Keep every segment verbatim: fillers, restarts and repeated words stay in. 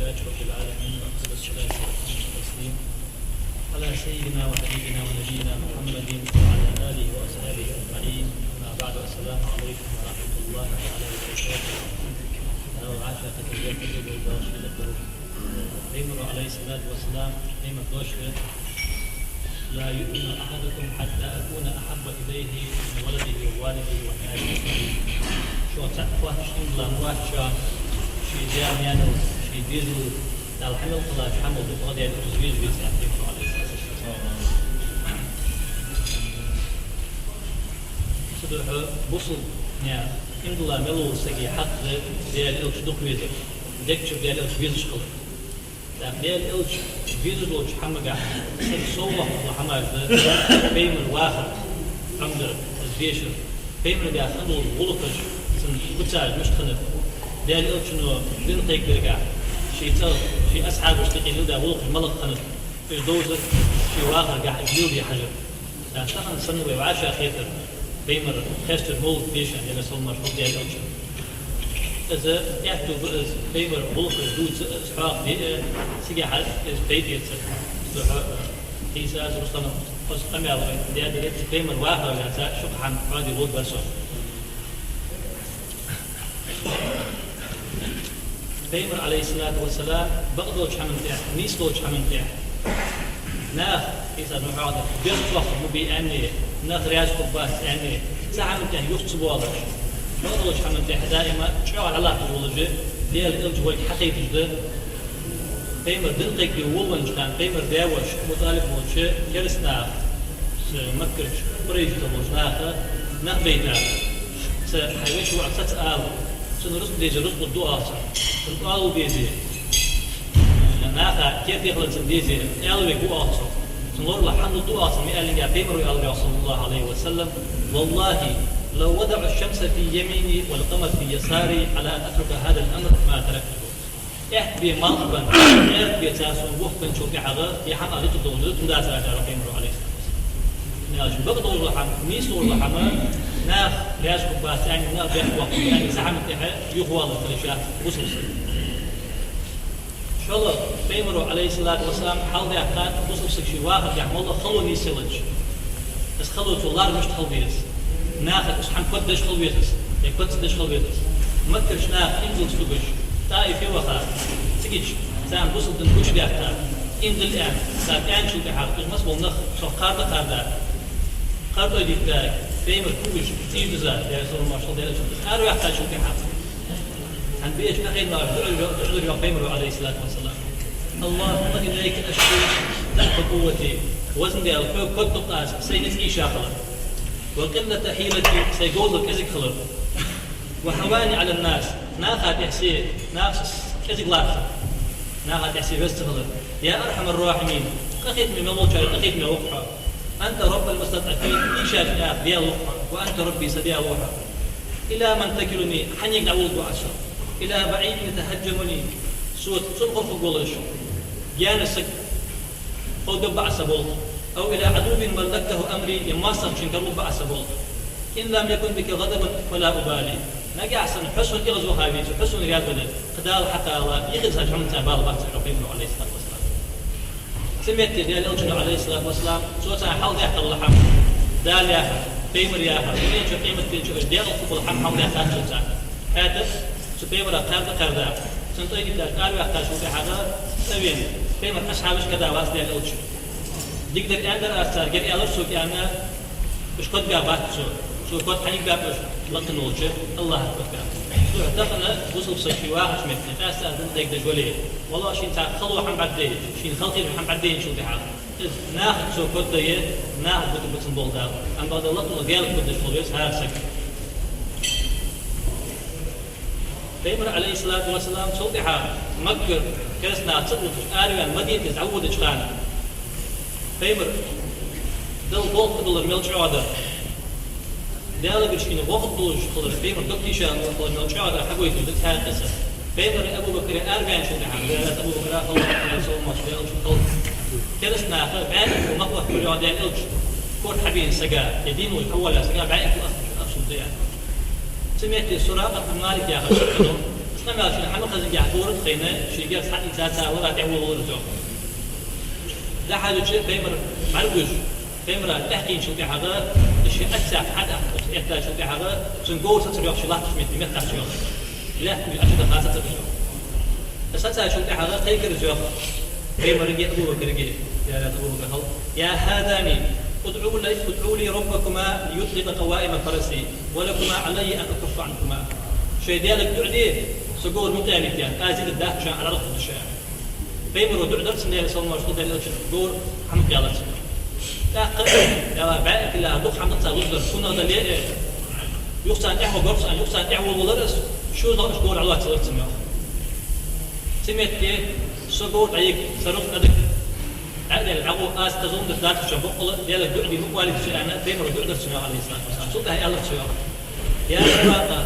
رب العالمين، وأفضل الصلاة وأتم التسليم على سيدنا وحبيبنا ونبينا محمد وعلى آله وأصحابه أجمعين. أما بعد، السلام عليكم ورحمة الله تعالى وبركاته. Дала вӀашагӀкхетар вай, пайхамара, Даьла салам хилда цунна, пайхамара, عليه الصلاة والسلام, пайхамара дош да: «لا يؤمن أحدكم حتى أكون أحب إليه من ولده ووالده والناس أجمعين». Шоана цхьаккха хӀама ма хет, ший даь-наьнал, ший дезал, Дала хьа мел кхеллача хӀамал дукха Даьла Элчанца везаш веза, аьннад пайхамара, عليه الصلاة والسلام. Цудухьа бусалба наьха, иман дилла мел волча сага хьакъ да Даьла Элча дукха везар, дегчура Даьла Элча везаш хилар. ТӀаккха Даьла Элча везаш долча хӀамагахь саг совгӀат деш дола хӀамаш да: пайхамар вахар, Ӏомадар, из дешар, пайхамарагахь хинна дола гӀулакхаш, цун куцаш мишта хиннад, Даьла Элчано дин кхайкадарагахь, ший цӀагӀа, ший асхьабашта юкъе леладаь гӀулакхаш малагӀа хиннад, уж довзар, ший вахаргахь уж леладе хьажар. ТӀаккха тахан санна вай вӀашагӀкхетар, пайхамар хестар, мовлид дешар, Даьла салам-моаршал хилда Даьла Элчанна. Из аьттув ба из, пайхамара гӀулакхаш дувца, из хьоахаде, цигахьара из пайда эца. Цудухьа Ӏийсас, Руслана хоза къамаьл вай даьдар, пайхамар вахар лаьца ши хӀама хьоахаде ловргдар со. Пайхамар, عليه الصلاة والسلام, бакъдолча хӀаман тӀехьа, нийса долча хӀаман тӀехьа, нах, Ӏийсас ма хьоахаде, бехктокхам ма бе аьнна, нах раьза хургбац аьнна, цу хӀаман тӀехьа юха ца боалаш, бакъдолча хӀаман тӀехьа даим чӀоагӀа дӀалатташ волаш, Даьла Элча волга хьахайташ да. Пайхамар дин кхайкаде волавеннача хана, пайхамара даь-воша Абу ТӀалиб волча, кераста наха, цу Маккарча къурайшех болча наха нах байтар: «Цу хьай веший воӀа цаца ала, цунна рузкъа дезе, рузкъа лургда оаха цунна, цунна оалал дезе, наха керте хилар цунна дезе, аьла вергва оаха цо, цунна лоралахь хӀама лургда оаха цунна», ма аьллинге, пайхамара аьлар, صلى الله عليه وسلم: «والله لو وضعوا الشمس في يميني والقمر في يساري على أن أترك هذا الأمر ما تركته». Аьтта бе малх бенна, аьтта бе цар сона вухканчул тӀехьагӀа ер хӀама аз дутаргдолаш да, цун дацар, аьлар пайхамара, عليه الصلاة والسلام. Аьлча, бакъдолаш дола хӀама, нийса долаш дола хӀама, нах раьза хургбац аьнна, нах бехк боаккхаргба аьнна, цу хӀаман тӀехьа юхавоалаш хилар бусалба саг. ШоллагӀа, пайхамара, عليه الصلاة والسلام, хьалдаьккхад бусалба саг ший вахаргахь моллагӀа хало нийсъеннача, из хало цо ларвеш хила веза. Нахага из хӀама коддеш хила веза из, е код ца деш хила веза из. Маккарча наха иман диллалца тугаш, ТӀаифе ваха, цигача царна бусалба дин гучадаьккха, иман дилла аьнна, царга аьнначул тӀехьагӀа, уж массабола нах цох кхарда-кхарда, кхарда а дитта, пайхамара кугаш тӀа диза, Даьла салам-моаршал хилда Даьла Элчанна, араваьккхачул тӀехьагӀа, цхьан беача къахетамах дуӀа дир, дуӀа дир йоах пайхамара, عليه الصلاة والسلام: «اللهم إليك أشكو ضعف قوتي». Везан Даьла, Хьога кодду-кх аз сай низ ийша хилар. «وقلة حيلتي», сай говзал кӀезига хилар. «وهواني على الناس», наха тӀехьа се, наха кӀезига лархӀар, наха тӀехьа се веза ца хилар. «يا أرحم الراحمين», къахетаме мел волчарех къахетаме ва-кх Хьо. «أنت رب المستضعفين», ийшача наьха Даьла ва-кх Хьо. «وأنت ربي», са Даьла ва Хьо. «إلى من تكلني», хьанга дӀаволларгва аз со? «إلى بعيد يتهجمني», соца цӀогӀа гӀоргволаш гаьна саг хьо деббаӀа са болх. «أو إلى عدو ملكته أمري», е моастагӀчунна каралургбаӀа са болх. «إن لم يكن بك غضب فلا أبالي». Нагахьа санна Хьо сона эгӀазваха веце, Хьо сона раьза вале, кхы Дала хьакхала, е хӀанз хьа хӀаманца бала бац, аьлар пайхамара, عليه الصلاة والسلام. Цу метте Даьла Элчано, عليه الصلاة والسلام, цо царна хьалдаьккха дола хӀама, Дала яхар, пайхамара яхар, дунен чу, къематдийнахьа чу уж даькъала хургбола хӀама хьалдаьккхад цо царна. ХӀаьта цу пайхамарах кхарда-кхарда, цунна тӀайдитташ араваьккхачул тӀехьагӀа, цӀавена, пайхамара асхьабаш кадавац Даьла Элча. Дикадар аьннадар аз царга, ер аьлар сога, аьнна, уж кодга бац цо. Цо код хьанга баьб уж, лакхе волча АллахӀа кодга. Цудухьа тахан бусалба саг ший вахача метте, къаьстта дин кхайкадеш вале, валлахӀи, шийна цхьа хало хӀама бӀаргадайча, шийна халахетар хӀама бӀаргадайначул тӀехьагӀа, из нахага цо код дае, нахага гуттар ба цунна болх дала. Амма бакъда лакхе волча Даьлага код деш хила веза хӀара саг. Пайхамар, عليه الصلاة والسلام, цул тӀехьагӀа Маккара кераста наха ца увтташ, араваьнна Мадинате дӀаводача хана, пайхамар Далла болх кхоачаргдолаш мел чӀоагӀа дар, Даьлагара шийна гӀо хургдолаш хилар, пайхамара дог тийша хилар мел чӀоагӀа дар хьагойташ да цхьаькха къиса. Пайхамари Абу Бакари араваьнначул тӀехьагӀа, Даьла Элча, Абу Бакара, Аллахьа салам-моаршал хилда Даьла Элчанна, хилда, кераста наха бӀаь итт ма кхоачаргйоах Даьла Элча, корта хьабена сага, е дийна волча хьавоаллача сага бӀаь итт ахча, ахча лургда аьнна. Цу метте Суракъат бин Малик яхаш саг хиннав, Амма шийна хӀама хазингехь дора тхайна, ший герз хьаийца ца вара тӀехволавелар из, йоах. ДӀахьежача пайхамар бӀаргагуш, пайхамара тӀехкхийначул тӀехьагӀа, ший аттаца хьатӀа эттачул тӀехьагӀа, цун говр сацар, йоах, ший латтача метте меттахча, йоах. Лаьтта мел ачадаха сацар из, йоах. Сацачул тӀехьагӀа кхайкар из, йоах, пайхамарага, Абу Бакарга: «Я Абу Бакар, хьал, يا هذان، ادعوا لي، ادعوا لي ربكما ليطلق قوائم فرسي، ولكما علي أن أكف عنكما». Шоай Даьлага дуӀа де, са говр мукъаялийта, аз дитар дац шоана, Ӏарархуду ша. Пайхамара дуӀа дар цунна, Даьла салам-моаршал хилда цунна, Даьла элчан говр хьамукъаялар цунна. ТӀаккха, Даьла, баьӀ килла, дукха хӀама ца луш дар, кхунах дале а, юха царна тӀехьа гӀо гор царна, юха царна тӀехьа волавелар из, шозлагӀа уж говр Ӏалоацалар цунна, йоах. Цу метте со говр дӀайига, са рузкъа дӀадига, Даьла, Даьла, дӀагӀо, аз кхы зулам деш дац шоана, боккъала Даьлага дуӀа де мукъавалийта со, аьнна, пайхамара дуӀа дар цунна, йоах, Ӏалайхи ссалату вассалам. Цул тӀехьагӀа аьлар цо, йоах: «يا سراقة،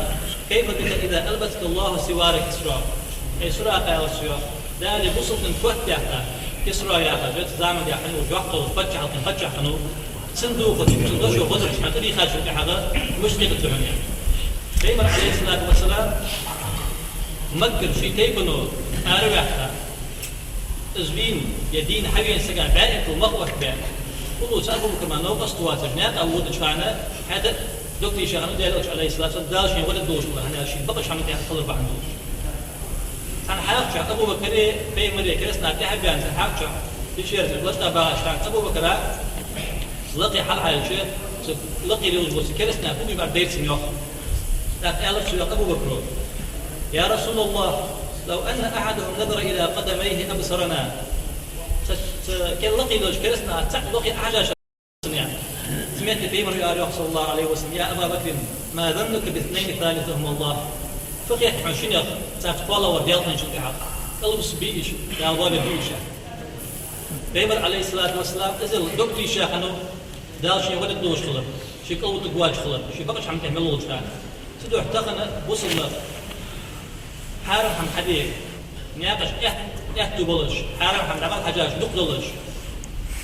كيف بك إذا ألبسك الله سوار كسرى؟» Эй, Суракъа, аьлар цо, йоах, Дала бусалба дина кот баьккха, Кисра яхаш, вай заман тӀа хинна вола йоккха вола паччахьалкхен паччахь хиннав, цунна дувгӀа, цунна дошо гӀозаргаш хьа тӀадийхачул тӀехьагӀа мишта кхетац хьона, аьнна. Пайхамар, Ӏалайхи ссалату вассалам, Маккара ший тайпано араваьккха, из вийна, е дийна хьавена сага баьӀийтал мах оттабаь, уллув цу Абу Бакара мара новкъост воацаш, наькъа водача хана, хӀаьта а дог тийша хиннав Даьла элча, Ӏалайхи ссалату вассалам, Дала шийна гӀо дергдолаш хилар, хӀана аьлча шийна бакъача хӀаман тӀа хилар бахьан долаш. Цхьан хьакъ чу Абу Бакари пайхамари кераста наха тӀехьа баьнна, цхьан хьакъ чу дешера лачкъа багӀаш хана Абу Бакара лакхе хьалхьаьжча, цу лакхера йолаш бола кераста нах бугий бӀаргадайра цунна, йоах. ТӀаккха аьлар цо, йоах, Абу Бакара: «يا رسول الله، لو أن أحدهم نظر إلى قدميه أبصرنا». Цу, цу кер лакхе йолча кераста наха цхьаккха лакхе Ӏохьажача, цу метте пайхамара аьлар, йоах, صلى الله عليه وسلم: «يا أبا بكر، ما ظنك باثنين ثالثهما الله؟» Фу хет хьона шиннех цхьацца кхоалагӀвар Даьла хинначул тӀехьагӀа? КӀалвисбий уж, Дала воабергбий уж? Пайхамар, Ӏалайхи ссалату вассалам, иззал дог тийша хиннав Дала шийна гӀо дергдолаш хилар, ший кӀалвитаргвоацаш хилар, ший бакъача хӀаман тӀа мел волча хана. Цудухьа тахан бусалба нах хьарам хӀама хьаде, наькъаш аьтта, аьттув болаш, хьарам хӀама дӀабала хьежаш дукха долаш,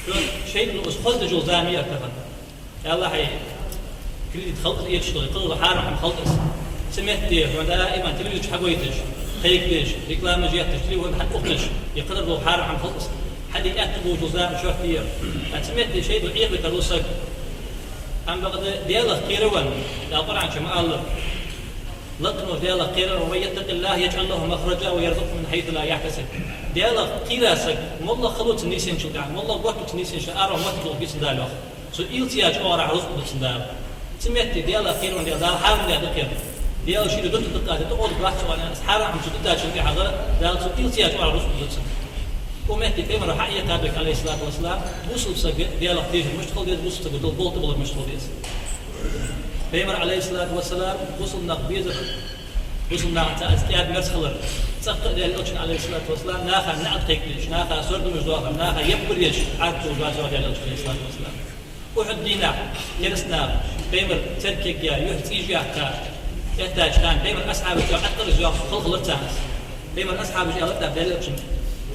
шоай шайтӀано из хоза деш йола зама я ер тахан. Аллахьа кредит хилда из, эцаш хилда, кхыдола хьарам хӀама хилда из. Цу метте хьона даиман телевизор чу хьагойташ, кхайкадеш, рекламаш етташ, телефон хьатӀаухаш, е кхыдар дола хьарам хӀама хилда из. Хьаде аьттув болаш йола зама шортта я ер. ТӀаккха цу метте шайтӀа Ӏехаве тарлу саг. Амма бакъда Даьлах кхеравенна, Дала Къуръан чу ма аьлар: лакхе волча Даьлах кхеравенна, «ومن يتق الله يجعل له مخرجا ويرزقه من حيث لا يحتسب». Даьлах кхийра саг, моллагӀа хало цунна нийсъенначул тӀехьагӀа, моллагӀа готта цунна нийсъенначул тӀехьагӀа, араваьнна моттиг долга гицин Дала, йоах. Цо ийла ца яьча оагӀорахьа рузкъа ду цунна Дала. Цу метте Даьлах кхеравенна, Даьла, Дала шийна дутаргдац, тӀакхоачаргвац со, аьнна, из хьарам хӀама цо дитачул тӀехьагӀа, Дала цо ийла ца яьча оагӀорахьа рузкъа ду цунна. Укх метте пайхамара хьаэккхаб, Ӏалайхи ссалату вассалам, бусалба сага Даьлах тешар мишта хила деза, бусалба сага дола болх тӀабалар мишта хила деза. Пайхамар, Ӏалайхи ссалату вассалам, бусалба нах безар, бусалба нахаца из кӀаьда-мерза хилар, цӀаккха а Даьла элчан, Ӏалайхи ссалату вассалам, наха наӀалт кхайкадеш, наха сордамаш доахар, наха яппар еш Ӏадат долаш вац, йоах, Даьла элча, Ӏалайхи ссалату вассалам. Ухьуд дийнахьа кераста наха пайхамара церга кегга юхь цӀийш яккха эттача хана пайхамара асхьабашта Ӏаткъар из, йоах, хала хилар царна из. Пайхамара асхьабаша аьлар тӀаккха Даьла элчанга: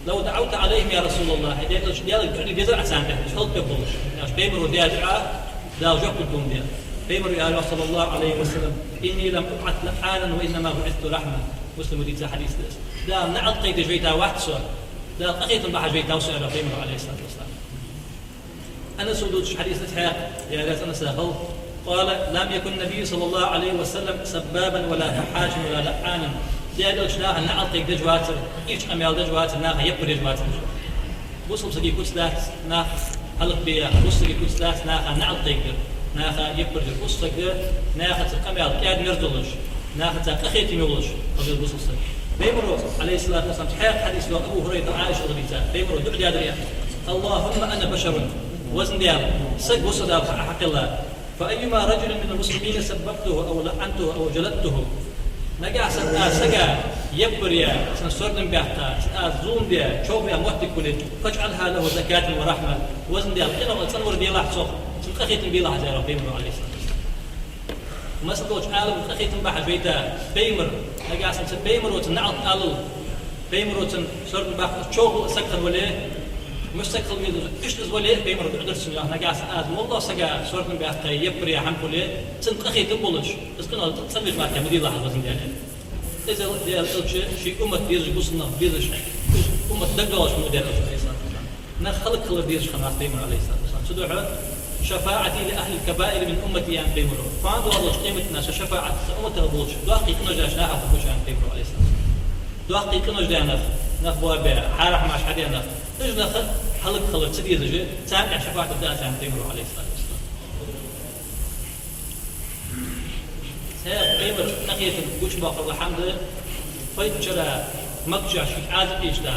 «لو دعوت عليهم يا رسول الله». ХӀай Даьла элча, Даьлага дуӀа де дезар Ӏа царна тӀехьа, уж хӀалакбергболаш. Аьлча пайхамара даь дуӀа Дала жоп лургда цунна. Пайхамара аьлар, йоах, صلى الله عليه وسلم: «إني لم أبعث لعانا وإنما بعثت رحمة». Муслима дийца хьадис да из. Дала наӀалт кхайкадеш вайта вац со, Дала къахетам бахьаш вайтав со, аьлар пайхамара, Ӏалайхи ссалату вассалам. Анаса дувцача хьадиса тӀа хьакъ, Даьла раьза хилва Анаса, хал: «قال: لم يكن النبي صلى الله عليه وسلم سبابا ولا فحاشا ولا لعانا». Даьла элча наха наӀалт кхайкадеш вацар, ийрча къамаьл деш вацар, наха яппар еш вацар. Бусалба сага куц дац наха хӀалакбе яхар, бусалба сага куц дац наха наӀалт кхайкадар, наха яппар дар. Бусалба саг нахаца къамаьл кӀаьда-мерза долаш, нахаца къахетаме волаш хила деза бусалба саг. Пайхамара, Ӏалайхи ссалату вассалам, хьакъ хьадис да, Абу ХӀурайрата, Ӏайшата гӀадийца, пайхамара дуӀа даьдар, аьнна: «اللهم أنا بشر». Везан Даьла, саг ва со, Даьла, хьа хьакхелла. «فأيما رجل من المسلمين سببته أو لعنته أو جلدته». Нагахьа санна аз сага яппар яь, цунна сордам баьккха, цунна аз зулам даь, човхаваь моттиг хуле, «فاجعلها له زكاة ورحمة». Везан Даьла, къиношта цӀенвар делахь цох, цунна къахетам белахь, аьлар пайхамара, Ӏалайхи ссалату вассалам. Масса долча Ӏаламнаха къахетам бахьаш вайта пайхамар, нагахьа санна цу пайхамара цунна наӀалт алал, пайхамара цунна сордам баккха, човхаваь саг хинна вале, мишта саг хила веза, иштта из вале, пайхамара дуӀа дар цунна, йоах, нагахьа санна аз моллагӀа сага сордам баьккха, яппар яь хӀама хуле, цунна къахетам болаш, из къинош цӀенвеш моттиг ма делахь, везан Даьла. Иззал Даьла Элча ший уммат дезаш, бусалба нах безаш, уж уммат дагадоалаш ма вий Даьла Элча, عليه الصلاة والسلام. Нах хӀалакхилар дезаш хиннав Пайхамар, عليه الصلاة والسلام. Цудухьа شفاعتي لأهل الكبائر من أمتي, аьннад Пайхамаро. Кхоана доагӀача къематдийнахьа са шафаӀат са умматах болча доккхий къинош даьча нахах да из, аьннад Пайхамаро, عليه الصلاة والسلام. Доккхий къинош даь нах, нах боабаь, хьарам-маьрша хьадаь нах, уж нах хӀалакхилар ца дезаш, царна тӀа шафаӀат дар да аз, аьннад Пайхамаро, عليه الصلاة والسلام. Цхьа Пайхамар къахетам гучабоаккхар ва хӀама да, пайда чура Макка чу шийх Ӏазап эцаш,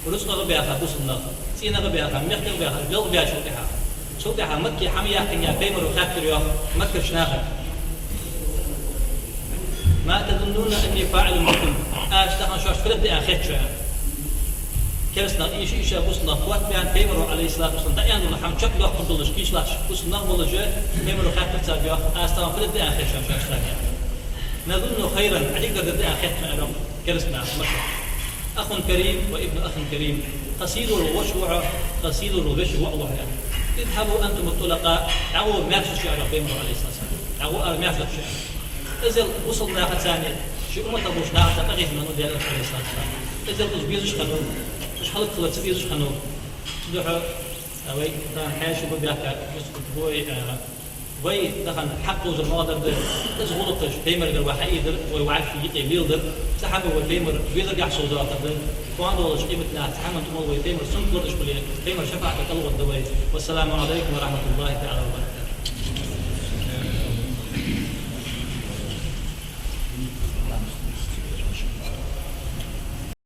рузкъах баьха бусалба нах, цӀенах баьха, мехках баьха, гӀалгӀай баьчул тӀехьагӀа. Цул тӀехьагӀа Макка хӀама яьккхинге Пайхамаро хаьттар йоах Маккарча нахага: ما تظنون أني فاعل بكم؟ Аз тахан шоашта фу дергда аьнна хет шоана? Кераста нах ийша, ийша бусалба нах котбаьнна, Пайхамаро, عليه الصلاة والسلام, дӀааьнна дола хӀама чакхдоаккхаш долаш, кийчлахьаш бусалба нах болаш, Пайхамаро хаьттар царга йоах: аз тахан фу дергда аьнна хет шоана шоашта аьнна? نظن خيرا, Ӏадика дар дергда аьнна хет шоана, аьлар кераста наха Макка. أخ كريم وابن أخ كريم. Кхы сийлахьа воша ва хьо, кхы сийлахьа веший воӀ ва хьо, аьлар. اذهبوا أنتم الطلقاء, дӀагӀо, маьрша ва шо, аьлар Пайхамаро, عليه الصلاة والسلام. ДӀагӀо, ара, маьрша ва шо, аьлар. Иззал бусалба нахаца, ший умматах болча нахаца къахетам баь ва Даьла Элча, عليه الصلاة والسلام. Иззал уж безаш хиннав, уж хӀалакхилар ца дезаш хиннав. Цудухьа, а, вай тахан хьаьша ма баьхка, бой, а, вай тахан хьакъ товзар ма дар да, из гӀулакхаш Пайхамарагара вай хьаийцар, вай вӀаший юкъе леладар, цхьа хӀама вай Пайхамар везаргахьа совдоаккхар да, кхоана доагӀача къематдийнахьа цхьа хӀаман тӀа мел вай Пайхамар сунтвардаш хуле, Пайхамара шафаӀатах кӀалваргда вай. والسلام عليكم ورحمة الله تعالى وبركاته.